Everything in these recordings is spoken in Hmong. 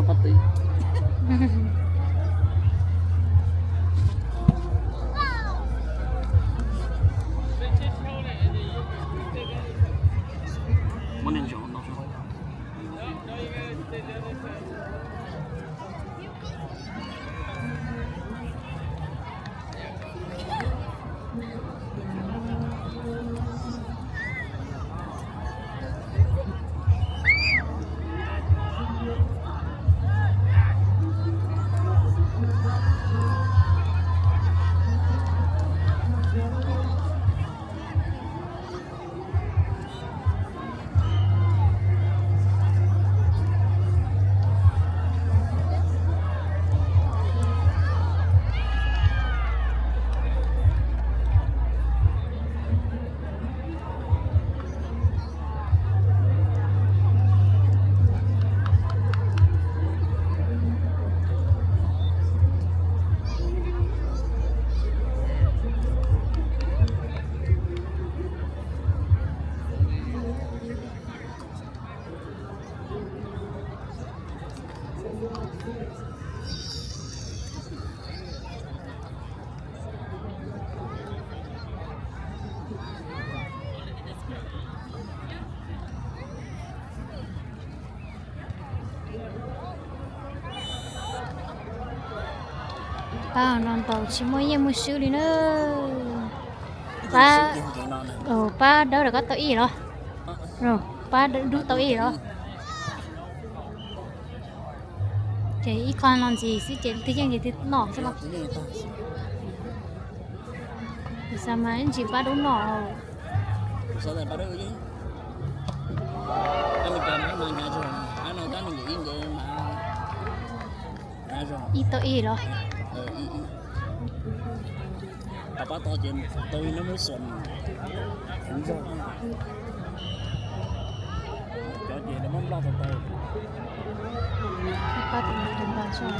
Qhov twg? Muab niag ntsaum no. Pab no ntaus tsis muaj yeej muaj swb li na. Pab, pab dawb rov qab tau ib los? Pab dub tau ib los? Ces ib qho no ntxiv xwb ces twb yeej ces twb noj xwb los? Kuv xav mas ib ntsis pab dub noj. Ib tau ib los? Pab tau ces tau ib no muab xom kuv zog. Cov ces lawv muab nploj tau tau. Pab tau tus npas zog.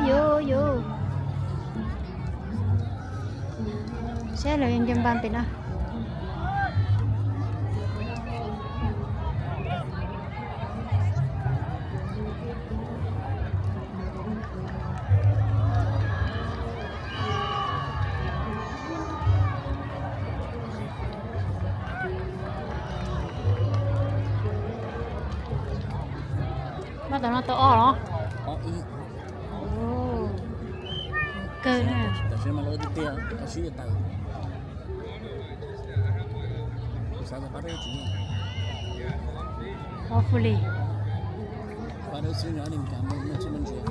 Yuv, yuv. Saib lawv nce npas pem no. Pab tom no tau ob los? Kawg na. Tam sim no lawv ua tiag tiag, tau sib tawm. Kuv xav tias pab dawb tsis yeej. Hopefully. Pab dawb xwb nyob Amelikas muaj tsis muaj ntsia.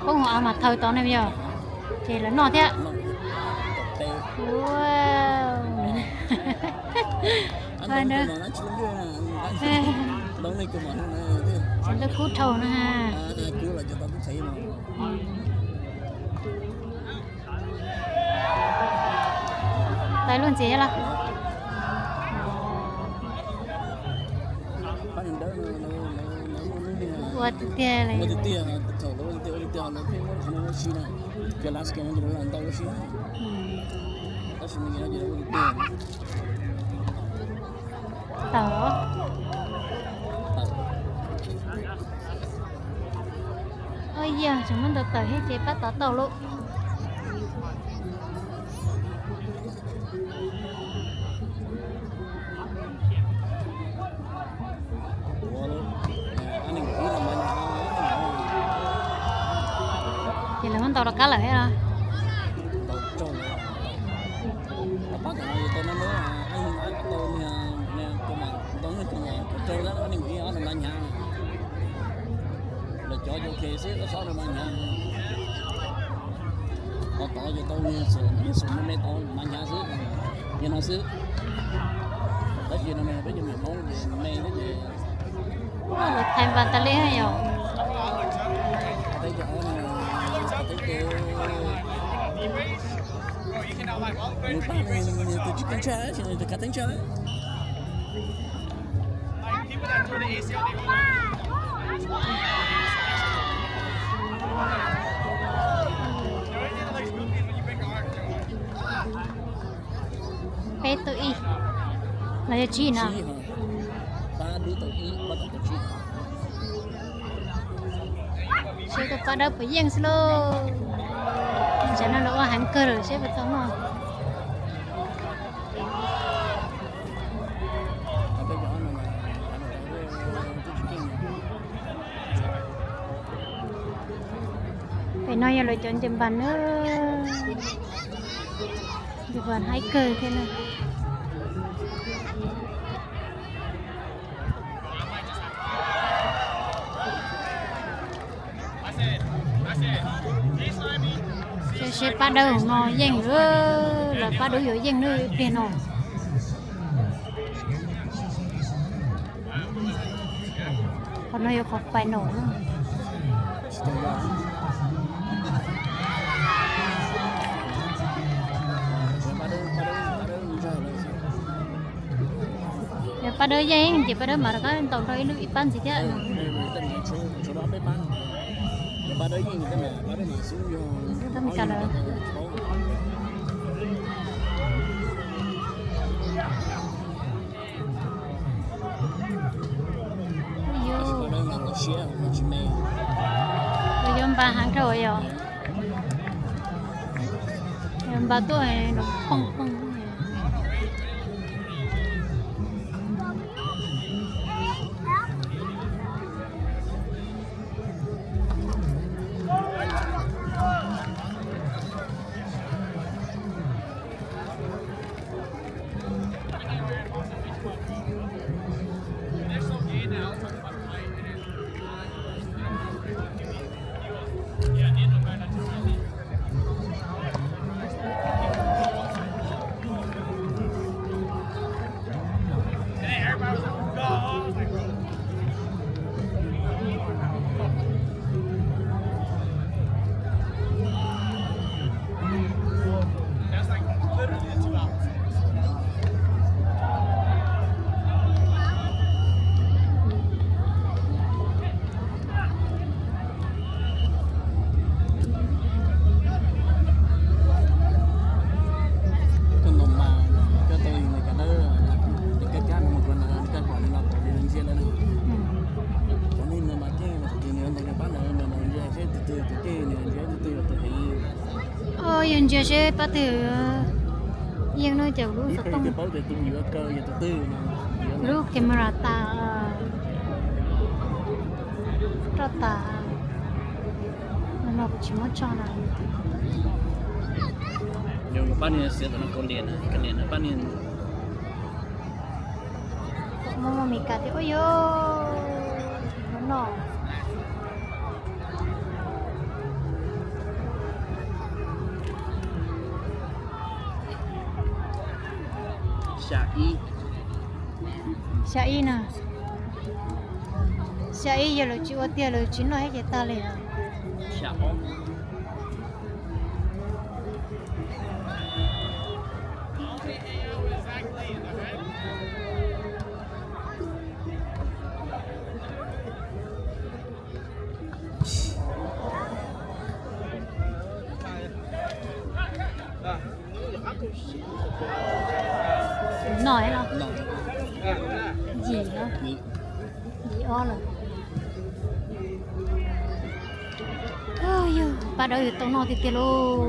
Poob hauv av mas thaw tod ne yog, ces lawv noj thiab. Ntawd kub dhau na. Tais luaj ntxiv los? Ua tiag tiag li. Tau. Ua yog tseem muaj ntau tawm thiab ces pab tod tau lauj. Ces lawv muab ntaus rov qab lawm thiab los? Lawv cov cov ke xwb, koj txhob rau mas hnyav. Qhov tod ces tau, xum me me tau mas hnyav xwb, yog no xwb. Tab sis no peb cov me Hmoob ces me thiab ces lawv thaiv npas tas li yog. Peb cov Nws pab nws, nws tus tsis keej tshaj, nws tus khav theeb tshaj. Peb tug ib los yog tsib no. Pab dub tau ib, pab tom tau tsib. Seb tus pab dawb puas yeej xwb lauj. Tam sim no lawv ua heev kawg lawm seb puas tau noj. Pem no yog lawv cov nce npas na, nce npas haib kawg thiab na. Seb pab dawb no yeej, lawv pab dub yuav yeej lawm ib pliag no. Qhov no yog qhov final na. Yog pab dawb yeej ces pab dawb mam rov qab ntaus nrog ib lub ib pab ntxiv thiab. Yuav npa heev dhau yom. Npa tuaj pooj pooj. Koj ntaus mas koj tau nws cov dawb, nws kab kab no mus koj ntaus koj pom nws los tau nws ntsia lawm na. Cov neeg no mas keej los tus twg nws ntaus nws pab ntawd nws ntsia seb tus twg tus keej nws ntsia tus twg los tus heev. Yog ntsia seb pab twg yeej no ces lub xov tooj, paub tias tus yuav kaw yog tus twg no. Lub camera tas, roj tas, no kuv tsis muab tso na. Yog pab niag xiav tom no kaus liam na, kaus liam na pab niag. Muaj muaj Mes Kas thiab ua yog no. Xya ib, xya ib na. Xya ib yog lawv tsis ua tiag lawv tsis noj thiab ces tag li. Xya ob. Noj los? Yim, yim ob lawm. Yog pab dawb yog tau noj tiag tiag lauj.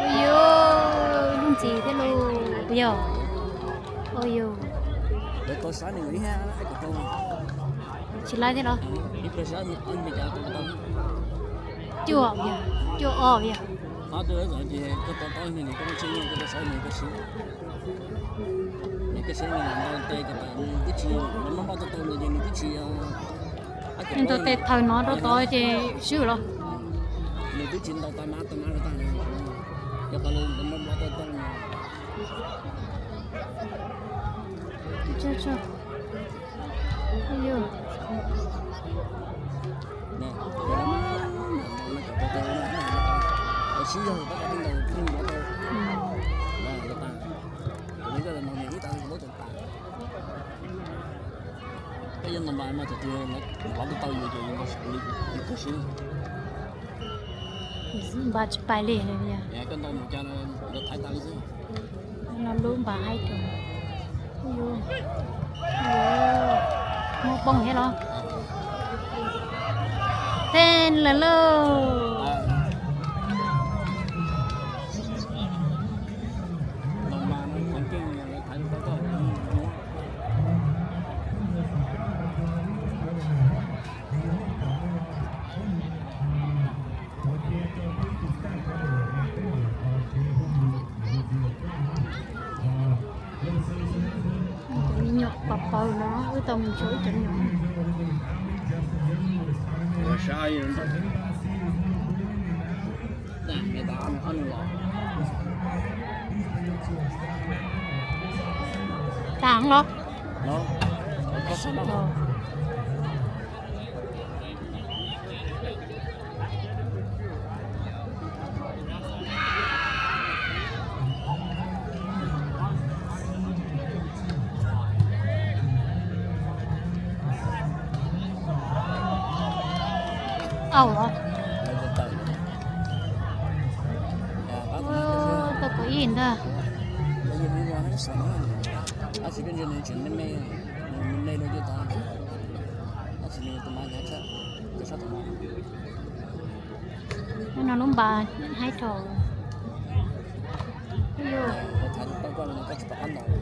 Ua yog ib lub ntxiv thiab lauj, puas yog? Ua yog. Tsis laib thiab los? Cuaj, cuaj ob yog. Nws twb tsis ntaus tes thaws no rau tod ces swb los? Nws twb tsis ntaus tas mab tas mab rau tag, yog qhov lawv npau npau tau tau no. Yog, Sib yog tab tom ntaus pheej ntaus tau. Los tas, kuv nco no ib tag lub tas. Koj yeej ntaus npas mas thaum twg lov tau yus ces yus ntaus li koj siab. Npas tsis pais li. Koj ntaus mus cas los thaiv tas li xwb. No lub npas haib rau. Muaj poob thiab los? Tej lawm lauj. Cov me nyuam pos paws no wb tau mus tshuav ib cov me nyuam. Tas los? Au los. Tau kaum ib ntag. Tab sis koj ntsia nws tseem me me, nws me me rau ces tau, tab sis nws tus mas hnyav tshaj, tus sab tom no. Hnub no lub npas haib rau. Thaum koj tsis pom qab ntaus.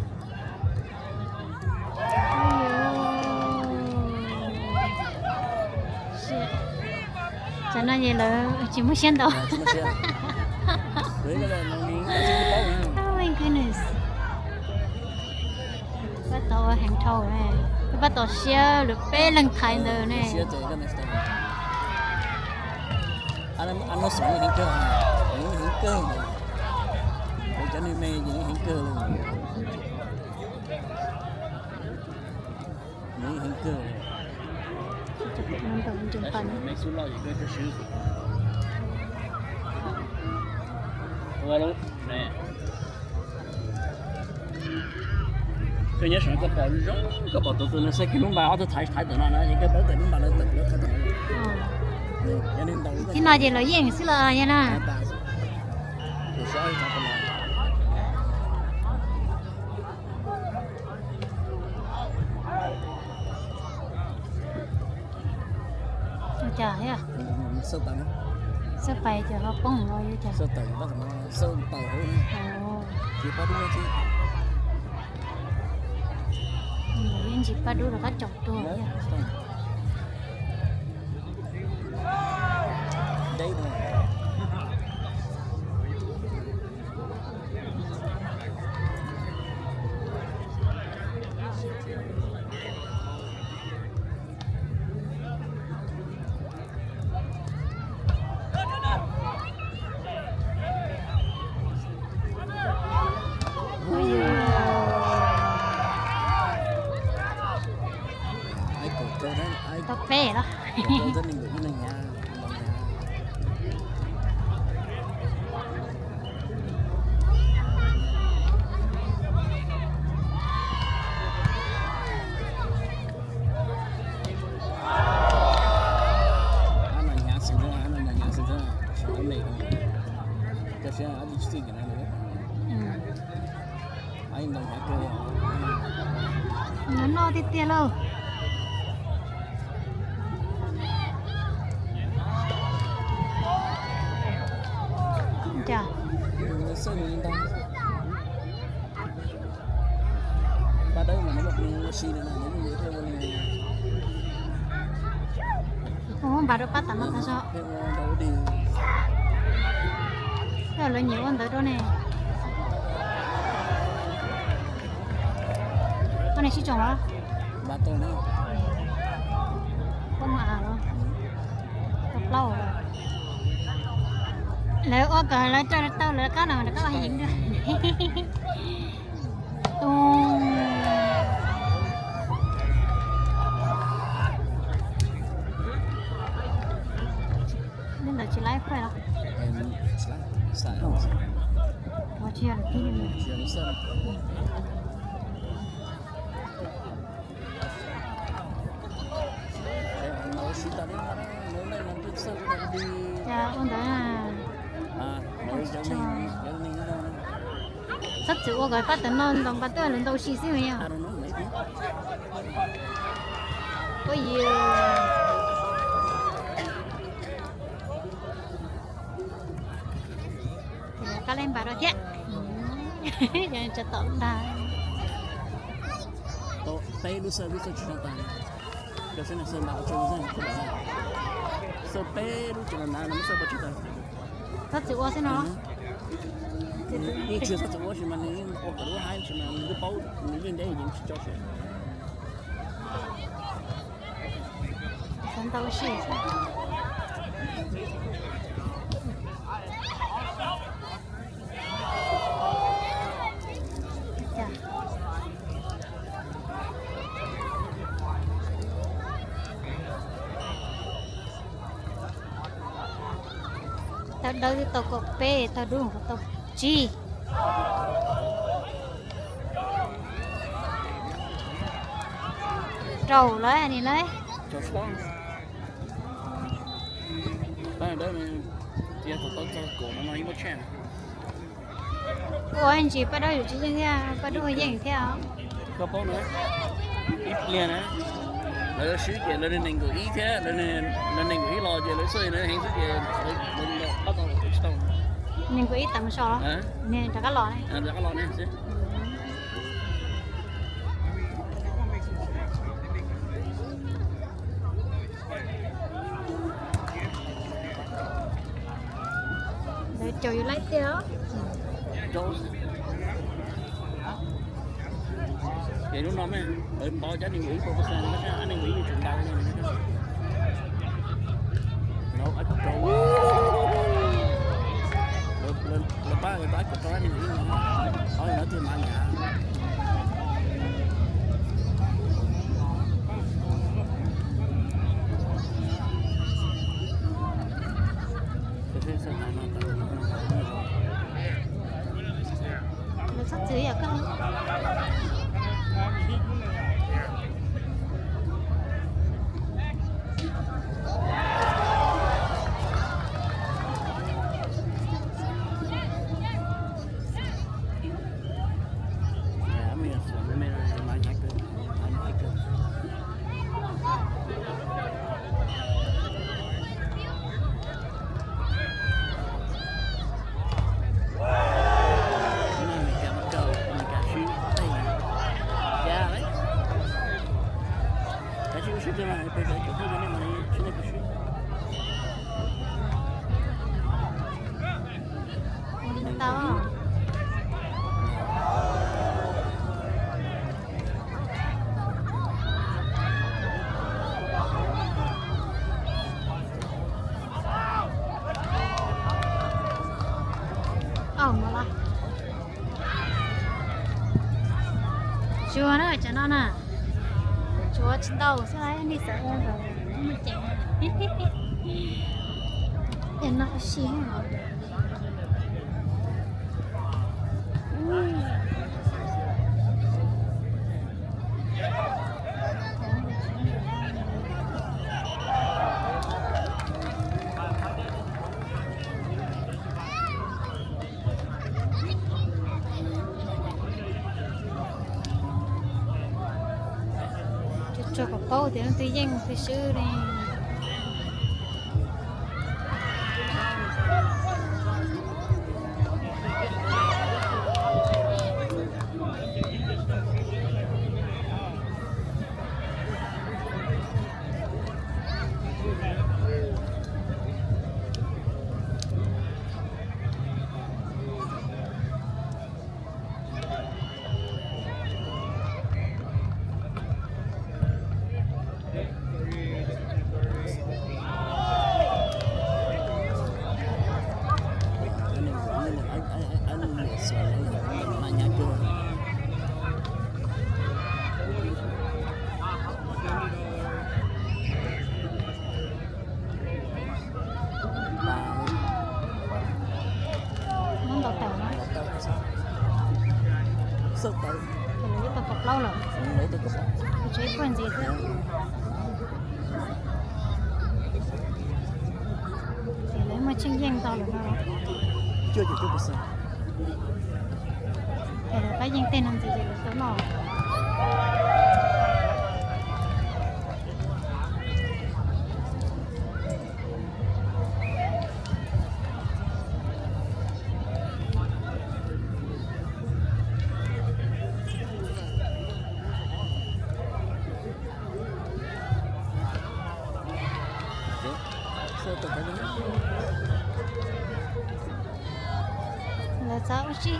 Tam no ces lawv tsis muaj siab ntaus. Oh my goodness. Pab tau heev dhau ne, pab tau siab lawv peb leeg thaiv ntawd ne. Heev kawg, cov neeg me ces heev kawg li. Heev kawg. Ua lub ne. Koj nyob saum koj pom zoo, koj pom tus tus nws xav kiag lub npas ob tug thaiv thaiv tawm no na, es koj paub tias lub npas lawv tawm lawv thaiv tawm no. Tib no ces lawv yeej xwb los yog na. Ua cas thiab? Xawb pais ces ho poob los ua cas? Xawb tawm, xawb tawm hauv. Tsis pab dub thiab. Yeej tsis pab dub rov qab caum tuag thiab. Tau peb los. Noj tiag tiag lauj. Cas? Ua npas rau pab tam no tag zog. Yog lawv nyiam ua ntawd rau ne. Koj ne sib tsoom los? Poob av los? Tau plaub los? Lawv ua kom lawv rau tau lawv qab no rov qab ua heev dua. Tus Txhob txwm ua kom pab tam no ntaus npas tuaj lawv ntaus si xwb yog. Kab laib npas rau thiab. Tso tom ntag. Peb lub xawb lub xawb tsis tau tas. Cov xawb na xawb npas tso xawb na xawb peb lub tsis tau tas no xawb pab tsis tau. Txhob txwm ua xwb no. Yeej tsis txhob txwm ua sis mas nws yeej ua kom lub haib sis mas nws twb paub nws yeej deb yeej tsis tso si. Xav ntau si. Tag dawb twb tau kaum peb, tag dub tau tsib. Rau lawm ni lawm. Ua ntsis Paj Dawb yus tsis yeej thiab, Paj Dawb yeej thiab. Koj paub na, ib pliag na, lawv swb ces lawv nees nkaum ib thiab, lawv nees nkaum ib los ces lawv xwb lawv heev xwb ces lawv pab tau lawv tsis tau. Nees nkaum ib tawm mus so los, rov qab los ne. Rov qab los ne xwb. Lawv caum yus laib tiag. Ces lub no mas lawv npau cov nees nkaum ib puas percent, nees nkaum ib yuav tsum ntau li. Lawv pab lawv pab kom rau nees nkaum ib, qhov no twb mas nyav. Lawv txhob txwv yam koj. Tsuas na cov no na, tsuas tsis ntau xwb, nej xav ua mus ces. Es no si. Tsuas kom paub tias leej twg yeej leej twg swb li. Muab ntau tawm na. Ces lawv twb tau kaum plaub lawm. Tshuav ib puag ntxiv xwb. Ces lawv muaj tsheej yeej tau lawm no. Cuaj caum cuaj percent. Ces lawv pab yeej tej no ntxiv ces lawv tau noj. Lawv txhob ua si.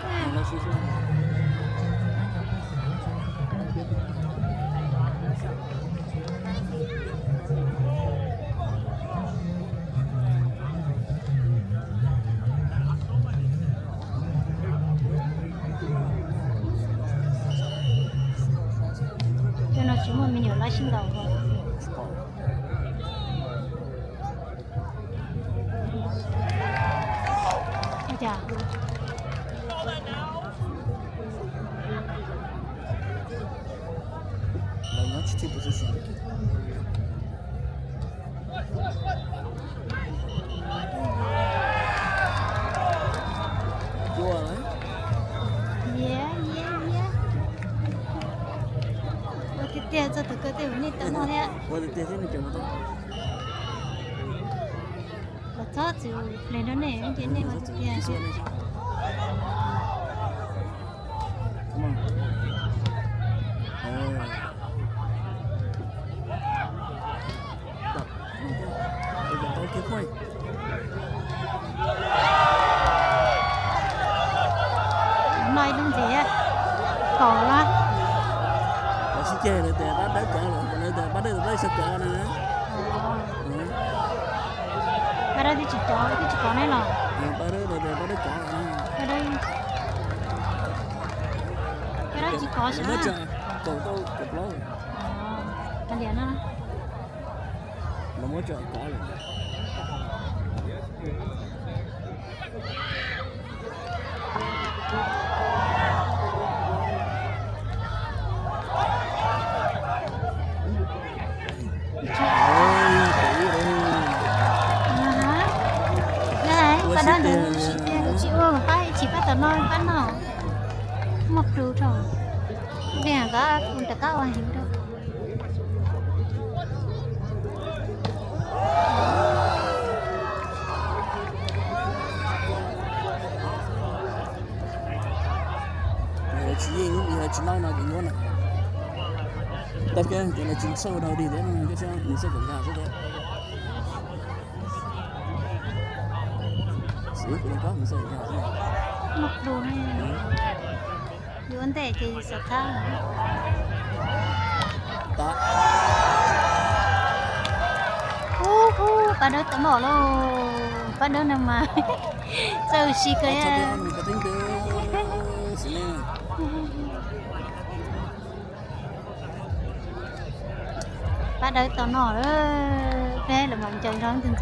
Cov no tsis muaj me nyuam loj sib ntaus. Ua cas? Lawv nyob tsis txij position. Ua tiag tiag txog tus kawg tej ua nej tau noj thiab. Ua tiag tiag thiab nej cov no tau. Los txhob txwm ple rau nej ces nej ua tiag tiag. Noj ib lub ntxiv, kaum lawm. Lawv sib ceg lawv tias pab dawb kov lawm, lawv tias pab dawb tau pab sawv kov na. Pab dawb twb tsis kov, twb tsis kov ne los? Pab dawb lawv tias pab dawb kov na. Pab dawb, pab dawb tsis kov sas. Kaum tau kaum plaub. Hais tias no. Lawv muab tso kov lawm. Pab dawb ntawd tsis ua pab, tsis pab tom no pab no. Muaj plhu rau. Tias koj rov qab ua heev rau. Yog tsis yeej, yog tsis noj no ces nyuaj na. Tau kiag ces lawv tsis xauj dhau dig thiab no, nws xauj kom nkag xwb thiab. Xwv kuv los kab nws xauj kom nkag xwb. Yuav ntej ces xav thab. Ub, pab dawb tau noj lauj, pab dawb no mas txawj ua si kawg. Pab dawb tau noj lawm, peb lawv mam ncaws nrog ntws ntxiv.